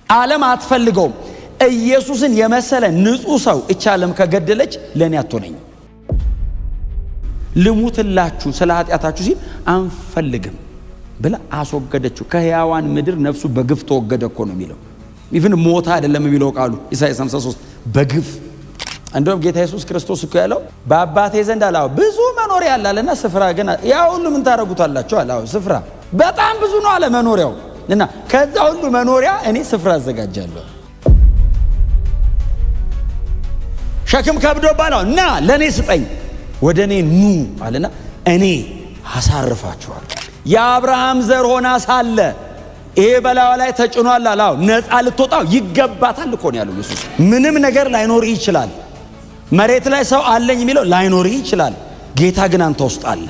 ዓለም አትፈልገውም። ኢየሱስን የመሰለ ንጹሕ ሰው እች ዓለም ከገደለች ለእኔ አትሆነኝም። ልሙትላችሁ ስለ ኃጢአታችሁ ሲል አንፈልግም ብላ አስወገደችው። ከሕያዋን ምድር ነፍሱ በግፍ ተወገደ እኮ ነው የሚለው። Even ሞታ አይደለም የሚለው ቃሉ ኢሳይያስ 53 በግፍ። እንደውም ጌታ ኢየሱስ ክርስቶስ እኮ ያለው በአባቴ ዘንድ አለ ብዙ መኖሪያ አለ አለና ስፍራ ግን ያ ሁሉ ምን ታደርጉታላችሁ አለ። ስፍራ በጣም ብዙ ነው አለ መኖሪያው፣ እና ከዛ ሁሉ መኖሪያ እኔ ስፍራ አዘጋጃለሁ። ሸክም ከብዶብሃል ና ለእኔ ስጠኝ፣ ወደ እኔ ኑ አለና እኔ አሳርፋችኋለሁ። የአብርሃም ዘር ሆና ሳለ ይሄ በላዩ ላይ ተጭኗል አለ። ነፃ ልትወጣው ይገባታል እኮ ነው ያለው ኢየሱስ። ምንም ነገር ላይኖርህ ይችላል። መሬት ላይ ሰው አለኝ የሚለው ላይኖርህ ይችላል። ጌታ ግን አንተ ውስጥ አለ።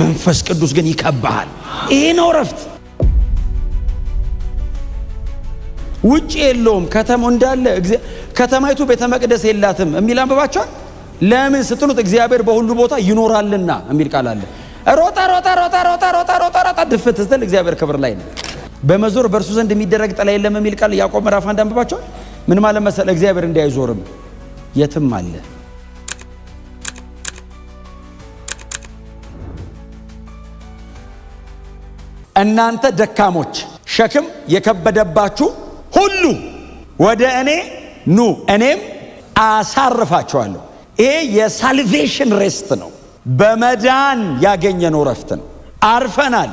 መንፈስ ቅዱስ ግን ይከባሃል። ይሄ ነው ረፍት። ውጭ የለውም። ከተማው እንዳለ ከተማይቱ ቤተ መቅደስ የላትም የሚል አንብባቸዋል። ለምን ስትሉት እግዚአብሔር በሁሉ ቦታ ይኖራልና የሚል ቃል አለ። ሮጣ ሮጣ ሮጣ ሮጣ ሮጣ ሮጣ ሮጣ ድፍት ስትል እግዚአብሔር ክብር ላይ ነው። በመዞር በእርሱ ዘንድ የሚደረግ ጥላ የለም የሚል ቃል ያዕቆብ ምዕራፍ 1 አንብባቸዋል። ምን ማለት መሰለ? እግዚአብሔር እንዲያይዞርም የትም አለ። እናንተ ደካሞች ሸክም የከበደባችሁ ሁሉ ወደ እኔ ኑ እኔም አሳርፋችኋለሁ። ይሄ የ salvation rest ነው። በመዳን ያገኘነው ረፍት ነው። አርፈናል፣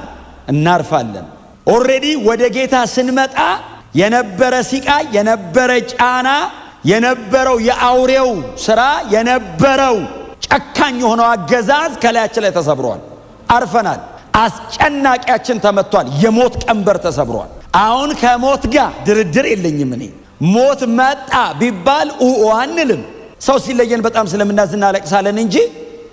እናርፋለን። Already ወደ ጌታ ስንመጣ የነበረ ሲቃ፣ የነበረ ጫና፣ የነበረው የአውሬው ስራ፣ የነበረው ጨካኝ የሆነው አገዛዝ ከላያችን ላይ ተሰብሯል። አርፈናል። አስጨናቂያችን ተመቷል። የሞት ቀንበር ተሰብሯል። አሁን ከሞት ጋር ድርድር የለኝም። እኔ ሞት መጣ ቢባል ኡኦ አንልም። ሰው ሲለየን በጣም ስለምናዝን እናለቅሳለን እንጂ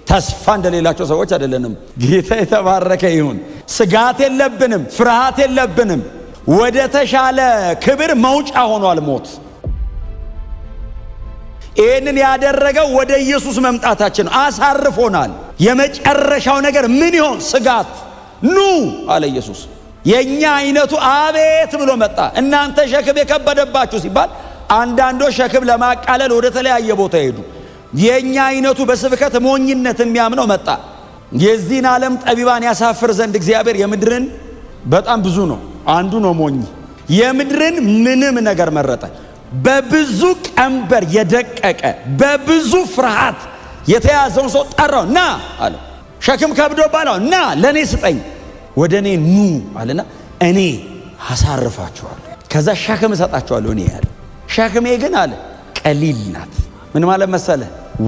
ተስፋ እንደሌላቸው ሰዎች አይደለንም። ጌታ የተባረከ ይሁን። ስጋት የለብንም፣ ፍርሃት የለብንም። ወደ ተሻለ ክብር መውጫ ሆኗል ሞት። ይህንን ያደረገው ወደ ኢየሱስ መምጣታችን ነው። አሳርፎናል። የመጨረሻው ነገር ምን ይሆን? ስጋት። ኑ አለ ኢየሱስ። የእኛ አይነቱ አቤት ብሎ መጣ። እናንተ ሸክም የከበደባችሁ ሲባል አንዳንዶች ሸክም ለማቃለል ወደ ተለያየ ቦታ ሄዱ። የእኛ አይነቱ በስብከት ሞኝነት የሚያምነው መጣ። የዚህን ዓለም ጠቢባን ያሳፍር ዘንድ እግዚአብሔር የምድርን በጣም ብዙ ነው፣ አንዱ ነው ሞኝ። የምድርን ምንም ነገር መረጠ። በብዙ ቀንበር የደቀቀ በብዙ ፍርሃት የተያዘውን ሰው ጠራው። ና አለ። ሸክም ከብዶብሃል ና ለእኔ ስጠኝ፣ ወደ እኔ ኑ አለና እኔ አሳርፋችኋለሁ። ከዛ ሸክም እሰጣችኋለሁ እኔ ያለ ሸክሜ ግን አለ ቀሊል ናት። ምን ማለት መሰለ?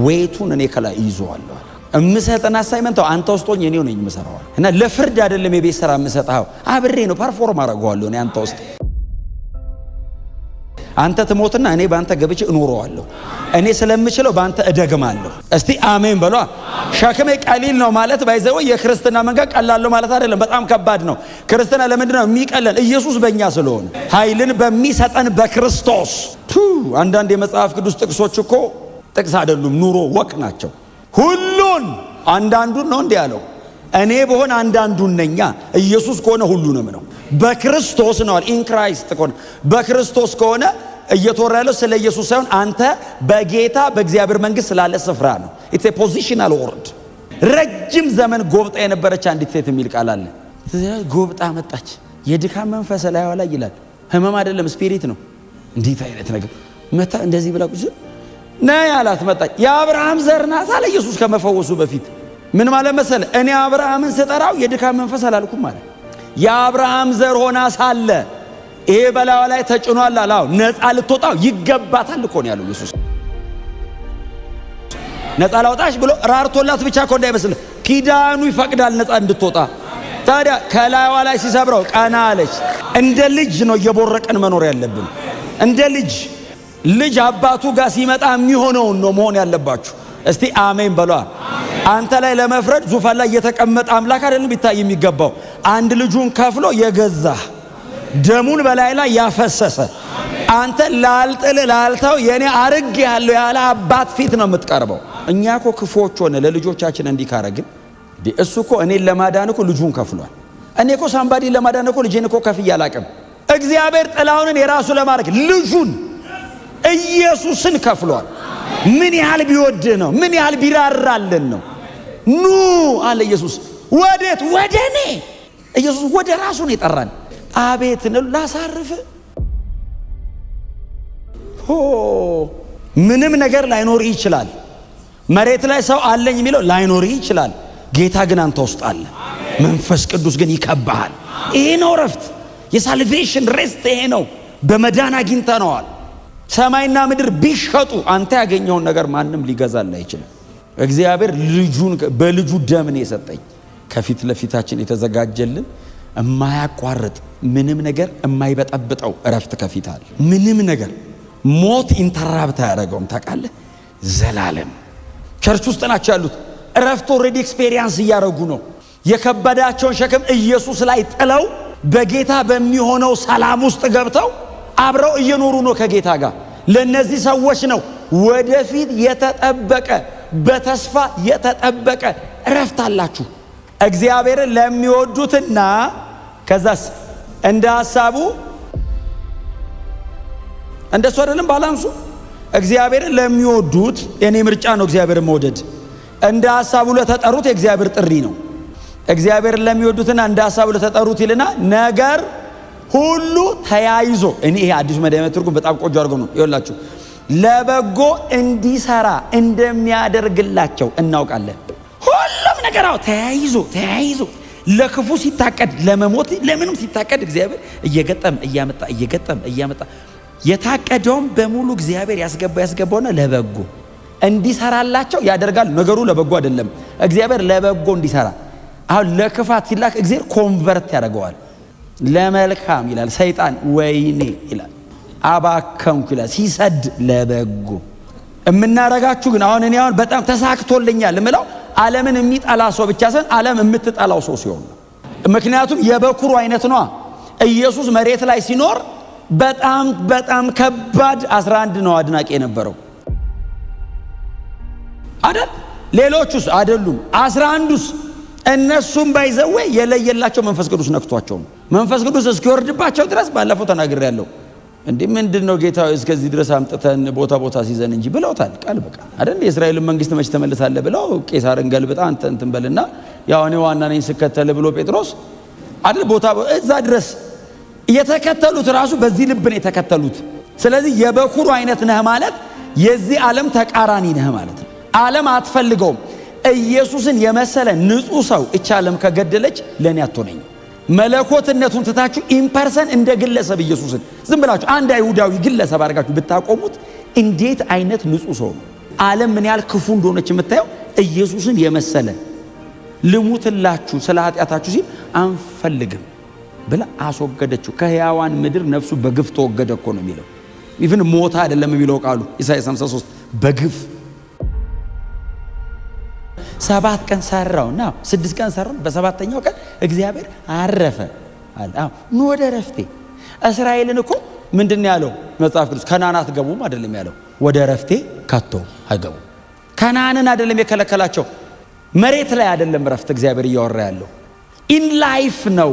Weight ኡን እኔ ከላይ ይዘዋለሁ። እምሰጥን assignment አንተ ውስጥ ሆኜ እኔው ነኝ የምሰራው እና ለፍርድ አይደለም የቤት ስራ የምሰጥኸው፣ አብሬ ነው perform አደርገዋለሁ እኔ አንተ ውስጥ። አንተ ትሞትና እኔ በአንተ ገብቼ እኖረዋለሁ። እኔ ስለምችለው በአንተ እደግማለሁ። እስቲ አሜን በሏ። ሸክሜ ቀሊል ነው ማለት by the way የክርስትና መንገድ ቀላል ነው ማለት አይደለም። በጣም ከባድ ነው። ክርስትና ለምንድን ነው የሚቀለን? ኢየሱስ በእኛ ስለሆነ ኃይልን በሚሰጠን በክርስቶስ። አንዳንድ የመጽሐፍ ቅዱስ ጥቅሶች እኮ ጥቅስ አይደሉም፣ ኑሮ walk ናቸው። ሁሉን አንዳንዱን ነው እንዲህ ያለው። እኔ በሆን አንዳንዱን ነኛ፣ ኢየሱስ ከሆነ ሁሉንም ነው። በክርስቶስ ነው። In Christ ከሆነ፣ በክርስቶስ ከሆነ እየተወራ ያለው ስለ ኢየሱስ ሳይሆን አንተ በጌታ በእግዚአብሔር መንግስት ስላለ ስፍራ ነው። It's a positional word። ረጅም ዘመን ጎብጣ የነበረች አንዲት ሴት የሚል ቃል አለ። ጎብጣ መጣች። የድካም መንፈስ ላይዋ ላይ ይላል። ህመም አይደለም spirit ነው። እንዴት አይነት ነገር መታ እንደዚህ ብላ ቁጭ ነይ አላት። መጣች። የአብርሃም ዘር ናት አለ ኢየሱስ ከመፈወሱ በፊት። ምን ማለት መሰለ? እኔ አብርሃምን ስጠራው የድካም መንፈስ አላልኩም አለ። የአብርሃም ዘር ሆና ሳለ ይሄ በላዩ ላይ ተጭኗል አለ። ነፃ ልትወጣው ይገባታል እኮ ነው ያለው ኢየሱስ። ነፃ ላውጣሽ ብሎ ራርቶላት ብቻ እኮ እንዳይመስልህ፣ ኪዳኑ ይፈቅዳል ነፃ እንድትወጣ። ታዲያ ከላይዋ ላይ ሲሰብረው ቀና አለች። እንደ ልጅ ነው እየቦረቀን መኖር ያለብን። እንደ ልጅ፣ ልጅ አባቱ ጋር ሲመጣ የሚሆነውን ነው መሆን ያለባችሁ። እስቲ አሜን በሏ። አንተ ላይ ለመፍረድ ዙፋን ላይ የተቀመጠ አምላክ አይደለም ሊታይ የሚገባው። አንድ ልጁን ከፍሎ የገዛ፣ ደሙን በላይ ላይ ያፈሰሰ፣ አንተ ላልጥል ላልተው የኔ አርግ ያለው ያለ አባት ፊት ነው የምትቀርበው። እኛ እኮ ክፉዎች ሆነ ለልጆቻችን እንዲህ ካረግን፣ እሱ እኮ እኔን ለማዳን እኮ ልጁን ከፍሏል። እኔ እኮ somebody ለማዳን እኮ ልጄን እኮ ከፍዬ አላቅም። እግዚአብሔር ጥላሁንን የራሱ ለማድረግ ልጁን ኢየሱስን ከፍሏል። ምን ያህል ቢወድህ ነው? ምን ያህል ቢራራልን ነው? ኑ አለ ኢየሱስ። ወዴት? ወደ እኔ። ኢየሱስ ወደ ራሱ ነው የጠራን። አቤት ነው ላሳርፍ። ምንም ነገር ላይኖር ይችላል። መሬት ላይ ሰው አለኝ የሚለው ላይኖር ይችላል። ጌታ ግን አንተ ውስጥ አለ። መንፈስ ቅዱስ ግን ይከባሃል። ይሄ ነው ረፍት፣ የ salvation rest ይሄ ነው። በመዳን አግኝተነዋል። ሰማይና ምድር ቢሸጡ አንተ ያገኘውን ነገር ማንም ሊገዛል አይችልም። እግዚአብሔር ልጁን በልጁ ደም ነው የሰጠኝ። ከፊት ለፊታችን የተዘጋጀልን የማያቋርጥ ምንም ነገር የማይበጠብጠው እረፍት ከፊት አለ። ምንም ነገር ሞት interrupt አያደርገውም። ታውቃለህ፣ ዘላለም church ውስጥ ናቸው ያሉት። እረፍት already experience እያደረጉ ነው። የከበዳቸውን ሸክም ኢየሱስ ላይ ጥለው በጌታ በሚሆነው ሰላም ውስጥ ገብተው አብረው እየኖሩ ነው ከጌታ ጋር። ለእነዚህ ሰዎች ነው ወደፊት የተጠበቀ በተስፋ የተጠበቀ እረፍት አላችሁ። እግዚአብሔርን ለሚወዱትና ከዛስ እንደ ሐሳቡ እንደሱ አይደለም balance ኡ። እግዚአብሔርን ለሚወዱት የኔ ምርጫ ነው እግዚአብሔርን መውደድ። እንደ ሐሳቡ ለተጠሩት የእግዚአብሔር ጥሪ ነው። እግዚአብሔርን ለሚወዱትና እንደ ሐሳቡ ለተጠሩት ይልና ነገር ሁሉ ተያይዞ፣ እኔ ይሄ አዲሱ መደበኛ ትርጉም በጣም ቆንጆ አድርጎ ነው ይኸውላችሁ፣ ለበጎ እንዲሰራ እንደሚያደርግላቸው እናውቃለን። ሁሉም ነገር አዎ ተያይዞ ተያይዞ ለክፉ ሲታቀድ፣ ለመሞት ለምንም ሲታቀድ እግዚአብሔር እየገጠም እያመጣ እየገጠም እያመጣ የታቀደውም በሙሉ እግዚአብሔር ያስገባ ያስገባውና ለበጎ እንዲሰራላቸው ያደርጋል። ነገሩ ለበጎ አይደለም፣ እግዚአብሔር ለበጎ እንዲሰራ። አሁን ለክፋት ሲላክ እግዚአብሔር convert ያደርገዋል ለመልካም ይላል። ሰይጣን ወይኔ ይላል፣ አባከንኩ ይላል። ሲሰድ ለበጎ የምናረጋችሁ ግን አሁን እኔ አሁን በጣም ተሳክቶልኛል የምለው ዓለምን የሚጠላ ሰው ብቻ ሳይሆን ዓለም የምትጠላው ሰው ሲሆን ነው። ምክንያቱም የበኩሩ አይነት ነዋ። ኢየሱስ መሬት ላይ ሲኖር በጣም በጣም ከባድ 11 ነው አድናቂ የነበረው አይደል? ሌሎቹስ አይደሉም። 11ዱስ እነሱም by the way የለየላቸው መንፈስ ቅዱስ ነክቷቸው ነው። መንፈስ ቅዱስ እስኪወርድባቸው ድረስ ባለፈው ተናግሬያለሁ። እንዴ ምንድን ነው ጌታ እስከዚህ ድረስ አምጥተን ቦታ ቦታ ሲዘን እንጂ ብለውታል። ቃል በቃል አይደል? የእስራኤልን መንግስት መች ተመልሳለህ ብለው ቄሳርን ገልብጣ አንተ እንትን በልና ያው እኔ ዋና ነኝ ስከተል ብሎ ጴጥሮስ አይደል ቦታ እዛ ድረስ የተከተሉት ራሱ በዚህ ልብ ነው የተከተሉት። ስለዚህ የበኩሩ አይነት ነህ ማለት የዚህ ዓለም ተቃራኒ ነህ ማለት ነው። ዓለም አትፈልገውም። ኢየሱስን የመሰለ ንጹሕ ሰው እች ዓለም ከገደለች ለእኔ አትሆነኝም። መለኮትነቱን ትታችሁ in person እንደ ግለሰብ ኢየሱስን ዝም ብላችሁ አንድ አይሁዳዊ ግለሰብ አድርጋችሁ ብታቆሙት እንዴት አይነት ንጹሕ ሰው ነው! ዓለም ምን ያህል ክፉ እንደሆነች የምታየው ኢየሱስን የመሰለ ልሙትላችሁ ስለ ኃጢአታችሁ ሲል አንፈልግም ብላ አስወገደችው። ከሕያዋን ምድር ነፍሱ በግፍ ተወገደ እኮ ነው የሚለው። Even ሞታ አይደለም የሚለው ቃሉ ኢሳይያስ 53 በግፍ 7 ቀን ሰራው እና 6 ቀን ሰራው። በሰባተኛው ቀን እግዚአብሔር አረፈ አለ። አዎ ኑ ወደ ረፍቴ። እስራኤልን እኮ ምንድን ነው ያለው መጽሐፍ ቅዱስ? ከነዓን አትገቡም አይደለም ያለው፣ ወደ ረፍቴ ከቶ አይገቡም። ከነዓንን አይደለም የከለከላቸው፣ መሬት ላይ አይደለም ረፍት እግዚአብሔር እያወራ ያለው in life ነው፣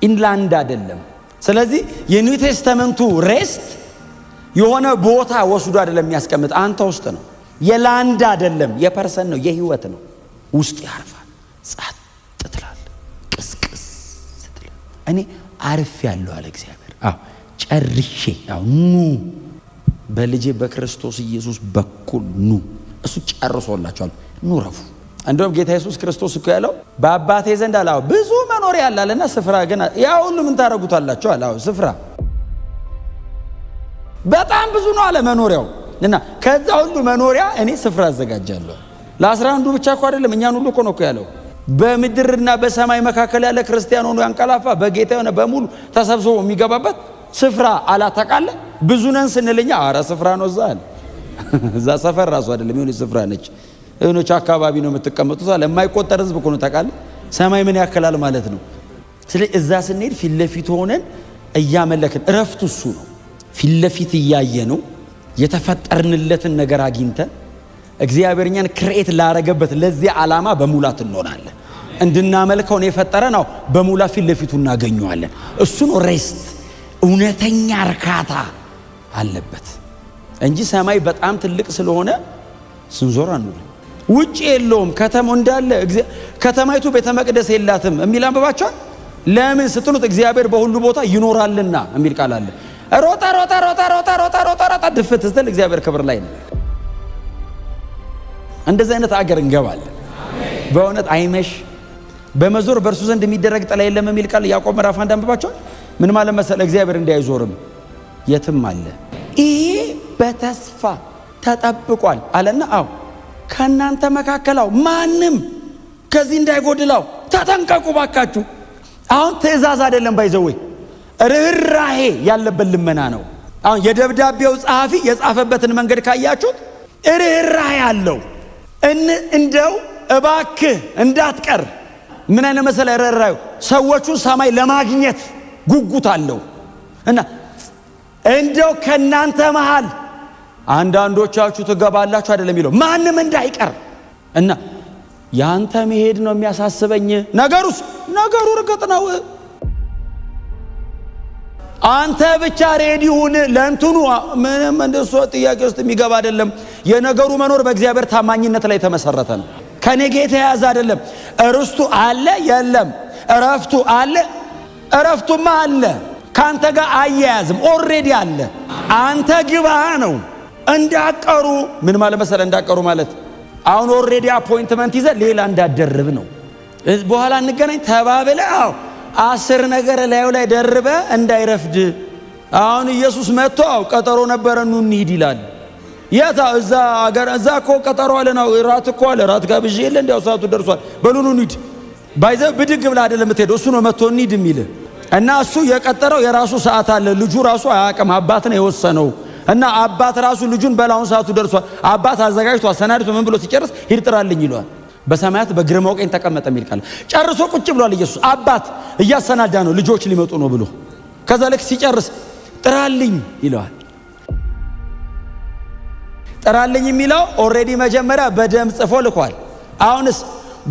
in land አይደለም። ስለዚህ የ New Testament ኡ rest የሆነ ቦታ ወስዶ አይደለም የሚያስቀምጥ፣ አንተ ውስጥ ነው። የ land አይደለም፣ የ person ነው፣ የህይወት ነው። ውስጥ ያርፋል። ጸጥ ትላለህ፣ ቅስቅስ ትላለህ። እኔ አርፌያለሁ አለ እግዚአብሔር። አዎ ጨርሼ፣ አዎ ኑ በልጄ በክርስቶስ ኢየሱስ በኩል ኑ። እሱ ጨርሶላችኋል፣ ኑ ረፉ። እንደውም ጌታ ኢየሱስ ክርስቶስ እኮ ያለው በአባቴ ዘንድ አለ አዎ ብዙ መኖሪያ አለ አለና ስፍራ ግን ያ ሁሉ ምን ታደርጉታላችሁ አለ። አዎ ስፍራ በጣም ብዙ ነው አለ መኖሪያው፣ እና ከዛ ሁሉ መኖሪያ እኔ ስፍራ አዘጋጃለሁ። ለ11ዱ ብቻ እኮ አይደለም እኛን ሁሉ እኮ ነው እኮ ያለው። በምድርና በሰማይ መካከል ያለ ክርስቲያን ሆኖ ያንቀላፋ በጌታ የሆነ በሙሉ ተሰብስቦ የሚገባበት ስፍራ አላታውቃለህ። ብዙ ነን ስንልኛ አረ ስፍራ ነው እዛ አለ። እዛ ሰፈር ራሱ አይደለም የሆነች ስፍራ ነች፣ የሆነች አካባቢ ነው የምትቀመጡት አለ። የማይቆጠር ህዝብ እኮ ነው ታውቃለህ። ሰማይ ምን ያክላል ማለት ነው። ስለዚህ እዛ ስንሄድ ፊት ለፊት ሆነን እያመለክን እረፍቱ እሱ ነው። ፊት ለፊት እያየ ነው የተፈጠርንለትን ነገር አግኝተን እግዚአብሔር እኛን create ላረገበት ለዚህ ዓላማ በሙላት እንሆናለን። እንድናመልከው ነው የፈጠረን። አዎ በሙላት ፊት ለፊቱ እናገኘዋለን። እሱ ነው rest። እውነተኛ እርካታ አለበት እንጂ ሰማይ በጣም ትልቅ ስለሆነ ስንዞር አንውልም። ውጭ የለውም። ከተማው እንዳለ ከተማይቱ ቤተ መቅደስ የላትም የሚል አንብባቸዋል። ለምን ስትሉት እግዚአብሔር በሁሉ ቦታ ይኖራልና የሚል ቃል አለ። ሮጣ ሮጣ ሮጣ ሮጣ ሮጣ ሮጣ ሮጣ ድፍት ስትል እግዚአብሔር ክብር ላይ ነው። እንደዚህ አይነት አገር እንገባለን። በእውነት አይመሽ በመዞር በእርሱ ዘንድ የሚደረግ ጥላ የለም የሚል ቃል ያዕቆብ ምዕራፍ 1 አንብባቸዋል። ምን ማለት መሰለ? እግዚአብሔር እንዳይዞርም የትም አለ። ይሄ በተስፋ ተጠብቋል አለና፣ አዎ ከእናንተ መካከላው ማንም ከዚህ እንዳይጎድላው ተጠንቀቁ ባካችሁ። አሁን ትእዛዝ አይደለም by the way ርኅራሄ ያለበት ልመና ነው። አሁን የደብዳቤው ጸሐፊ የጻፈበትን መንገድ ካያችሁት ርኅራሄ አለው። እንደው እባክህ እንዳትቀር። ምን አይነት መሰለ ርኅራሄው፣ ሰዎቹን ሰማይ ለማግኘት ጉጉት አለው እና እንደው ከእናንተ መሃል አንዳንዶቻችሁ ትገባላችሁ አይደለም የሚለው፣ ማንም እንዳይቀር እና ያንተ መሄድ ነው የሚያሳስበኝ። ነገሩስ ነገሩ እርግጥ ነው። አንተ ብቻ ready ሁን ለእንትኑ ምንም እንደሱ ጥያቄ ውስጥ የሚገባ አይደለም። የነገሩ መኖር በእግዚአብሔር ታማኝነት ላይ የተመሰረተ ነው። ከኔ ጋር የተያያዘ አይደለም። እርስቱ አለ የለም፣ እረፍቱ አለ፣ እረፍቱማ አለ። ከአንተ ጋር አያያዝም፣ already አለ። አንተ ግባ ነው። እንዳቀሩ ምን ማለት መሰለ? እንዳቀሩ ማለት አሁን already appointment ይዘህ ሌላ እንዳደርብ ነው። በኋላ እንገናኝ ተባብለ፣ አዎ 10 ነገር ላዩ ላይ ደርበ እንዳይረፍድ። አሁን ኢየሱስ መጥቶ አው ቀጠሮ ነበረ ኑ እንሂድ ይላል። የታ እዛ አገር እዛ እኮ ቀጠሮ አለ ነው፣ ራት እኮ አለ፣ ራት ጋብዤ የለ እንዲያው ሰዓቱ ደርሷል፣ በሉ ኑ እንሂድ። By the way ብድግ ብለህ አይደለም የምትሄደው፣ እሱ ነው መጥቶ እንሂድ የሚል እና እሱ የቀጠረው የራሱ ሰዓት አለ። ልጁ ራሱ አያውቅም፣ አባት ነው የወሰነው። እና አባት ራሱ ልጁን በላውን ሰዓቱ ደርሷል፣ አባት አዘጋጅቶ አሰናድቶ ምን ብሎ ሲጨርስ ሂድ ጥራልኝ ይለዋል። በሰማያት በግርማው ቀኝ ተቀመጠ የሚል ቃል ጨርሶ ቁጭ ብሏል ኢየሱስ። አባት እያሰናዳ ነው ልጆች ሊመጡ ነው ብሎ። ከዛ ልክ ሲጨርስ ጥራልኝ ይለዋል። ጥራልኝ የሚለው already መጀመሪያ በደም ጽፎ ልኳል። አሁንስ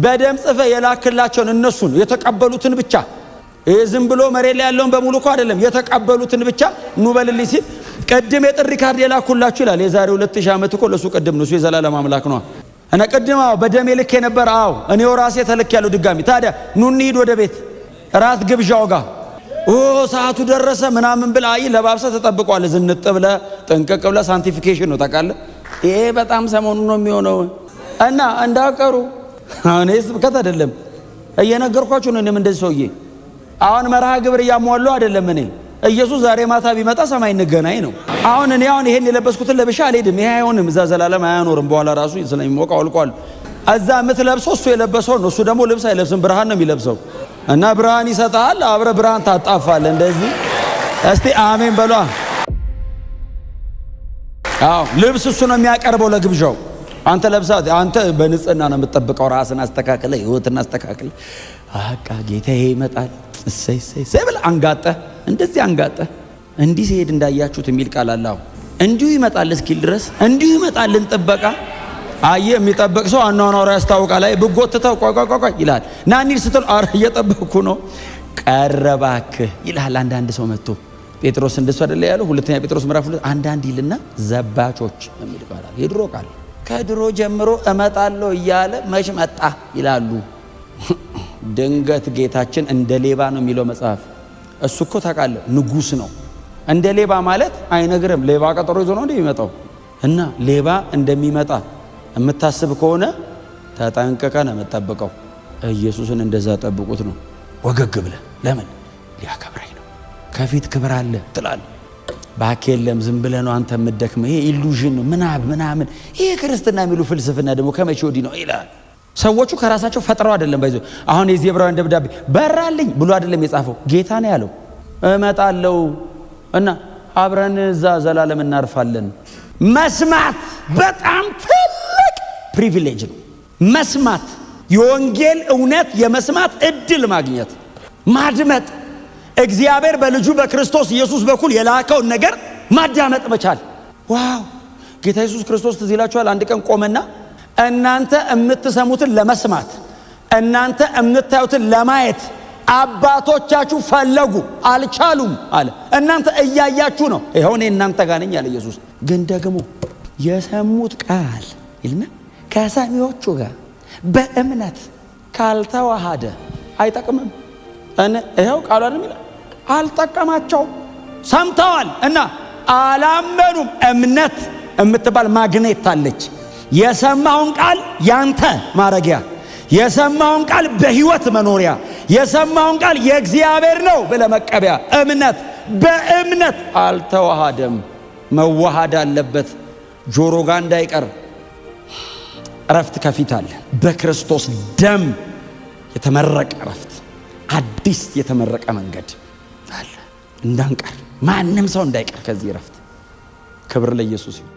በደም ጽፈ የላክላቸውን እነሱን የተቀበሉትን ብቻ፣ ይሄ ዝም ብሎ መሬት ላይ ያለውን በሙሉ እኮ አይደለም፣ የተቀበሉትን ብቻ ኑ በልልኝ ሲል ቅድም የጥሪ ካርድ የላኩላችሁ ይላል። የዛሬ 2000 ዓመት እኮ ለሱ ቅድም ነው፣ እሱ የዘላለም አምላክ ነው። እና ቅድም አዎ በደሜ ልክ የነበር፣ አዎ እኔው ራሴ ተልክ ያለው ድጋሚ። ታዲያ ኑ እንሂድ ወደ ቤት ራት ግብዣው ጋር፣ ኦ ሰዓቱ ደረሰ ምናምን ብለህ አይ ለባብሰህ ተጠብቋል። ዝንጥ ብለህ ጥንቅቅ ብለህ sanctification ነው ታውቃለህ። ይሄ በጣም ሰሞኑ ነው የሚሆነው እና እንዳቀሩ አሁን ይሄ ስብከት አይደለም እየነገርኳችሁ ነው። እኔም እንደዚህ ሰውዬ አሁን መርሃ ግብር እያሟሉ አይደለም። እኔ ኢየሱስ ዛሬ ማታ ቢመጣ ሰማይ እንገናኝ ነው። አሁን እኔ አሁን ይሄን የለበስኩትን ለብሻ አልሄድም። ይሄ አይሆንም። እዛ ዘላለም አያኖርም። በኋላ ራሱ ስለሚሞቅ አውልቋል። እዛ የምትለብሰው እሱ የለበሰው ነው። እሱ ደግሞ ልብስ አይለብስም፣ ብርሃን ነው የሚለብሰው። እና ብርሃን ይሰጣል። አብረ ብርሃን ታጣፋለህ። እንደዚህ እስቲ አሜን በሏ። አዎ ልብስ እሱ ነው የሚያቀርበው ለግብዣው። አንተ ለብሳት፣ አንተ በንጽህና ነው የምትጠብቀው። ራስን አስተካክለ፣ ህይወትን አስተካክለ፣ በቃ ጌታዬ ይመጣል እሰይ እሰይ እሰይ ብለህ አንጋጠህ፣ እንደዚህ አንጋጠህ እንዲህ ሲሄድ እንዳያችሁት የሚል ቃል አለ። እንዲሁ ይመጣል እስኪል ድረስ እንዲሁ ይመጣልን ጥበቃ። አየህ የሚጠብቅ ሰው አኗኗሩ ያስታውቃል። አይ ብጎትተው ቆይ ቆይ ቆይ ይላል። ና እንሂድ ስትል ኧረ እየጠበቅኩ ነው ቀረባክህ ይላል። አንዳንድ ሰው መጥቶ ጴጥሮስ እንደሱ አይደለ ያለው? ሁለተኛ ጴጥሮስ ምዕራፍ 2 አንዳንድ ይልና ዘባቾች የሚል ቃል አለ። የድሮ ቃል ከድሮ ጀምሮ እመጣለሁ እያለ መች መጣ ይላሉ። ድንገት ጌታችን እንደ ሌባ ነው የሚለው መጽሐፍ። እሱ እኮ ታውቃለህ ንጉስ ነው። እንደ ሌባ ማለት አይነግርም። ሌባ ቀጠሮ ይዞ ነው እንደሚመጣው እና ሌባ እንደሚመጣ የምታስብ ከሆነ ተጠንቅቀህ ነው የምትጠብቀው። ኢየሱስን እንደዛ ጠብቁት ነው ወገግ ብለህ። ለምን ሊያከብረኝ ነው፣ ከፊት ክብር አለ ትላለህ። እባክህ የለም ዝም ብለህ ነው አንተ የምትደክመው። ይሄ illusion ነው ምናምን ምናምን። ይሄ ክርስትና የሚሉ ፍልስፍና ደግሞ ከመቼ ወዲህ ነው ይላል። ሰዎቹ ከራሳቸው ፈጥረው አይደለም። by the way አሁን የዚህ ዕብራውያን ደብዳቤ በራልኝ ብሎ አይደለም የጻፈው፣ ጌታ ነው ያለው። እመጣለሁ እና አብረን እዛ ዘላለም እናርፋለን። መስማት በጣም ትልቅ privilege ነው። መስማት የወንጌል እውነት የመስማት እድል ማግኘት፣ ማድመጥ፣ እግዚአብሔር በልጁ በክርስቶስ ኢየሱስ በኩል የላከውን ነገር ማዳመጥ መቻል። Wow ጌታ ኢየሱስ ክርስቶስ ትዝ ይላችኋል። አንድ ቀን ቆመና እናንተ የምትሰሙትን ለመስማት እናንተ የምታዩትን ለማየት አባቶቻችሁ ፈለጉ አልቻሉም አለ። እናንተ እያያችሁ ነው። ይኸው እኔ እናንተ ጋር ነኝ አለ ኢየሱስ። ግን ደግሞ የሰሙት ቃል ይልና ከሰሚዎቹ ጋር በእምነት ካልተዋሃደ አይጠቅምም። ይኸው ቃሉ አይደል የሚለው፣ አልጠቀማቸውም። ሰምተዋል እና አላመኑም። እምነት የምትባል ማግኔት አለች። የሰማውን ቃል ያንተ ማረጊያ፣ የሰማውን ቃል በህይወት መኖሪያ፣ የሰማውን ቃል የእግዚአብሔር ነው ብለህ መቀበያ። እምነት በእምነት አልተዋሃደም። መዋሃድ አለበት፣ ጆሮ ጋር እንዳይቀር። እረፍት ከፊት አለ። በክርስቶስ ደም የተመረቀ እረፍት፣ አዲስ የተመረቀ መንገድ አለ። እንዳንቀር፣ ማንም ሰው እንዳይቀር ከዚህ እረፍት። ክብር ለኢየሱስ ይሁን።